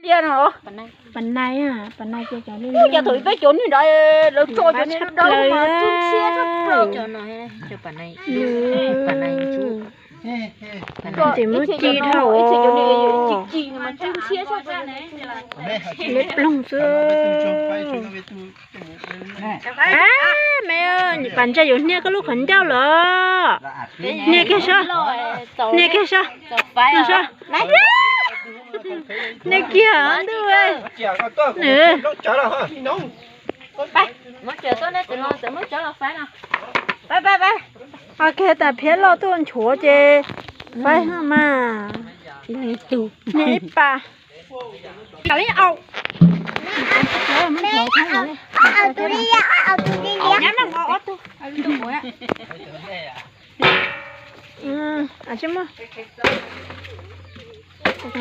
Tiag no. Pas nai, pas nai ces cov liab liab. Cov thaum peb cov niag nrad lawv tso cov niag dawb mas tsw ntxhiab tshaj plaws. Ces muab ci dhau. Liab ploog xwb. Me, pas ntsa yuav hnia koj lub qhov ncauj los. Hnia kiag saib, hnia kiag saib, saib. Hnia kiag ntuj. Nws. Ok, tas phiab loj tuaj nchuav ces faib mas. Hnia ib pas. Saib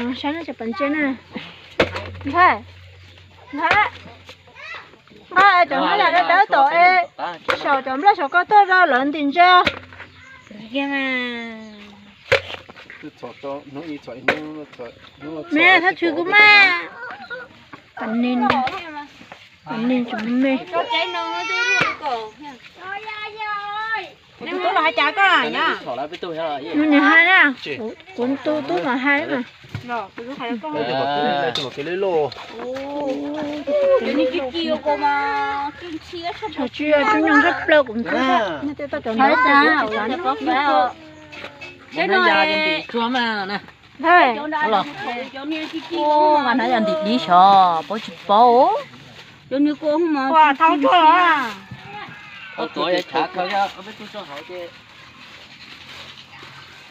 no cov pas ntsa na. Nqa, nqa cov nplej dawb dawb tom es, saum cov nplej saum ko tuaj rau lawv ntim ntsa. Me thaj tshwm kuv mas. Pas neeg, pas neeg tseem me. Nws hais na, kuv tus tub mas hais na. Tsis yog tub nyuj sab plaws kuv ntxub. Ua na yog ntim dib xyov paub tsis paub. Ua thauj tuaj los. Ua tuav chav khaws peb tug tso hauv ces.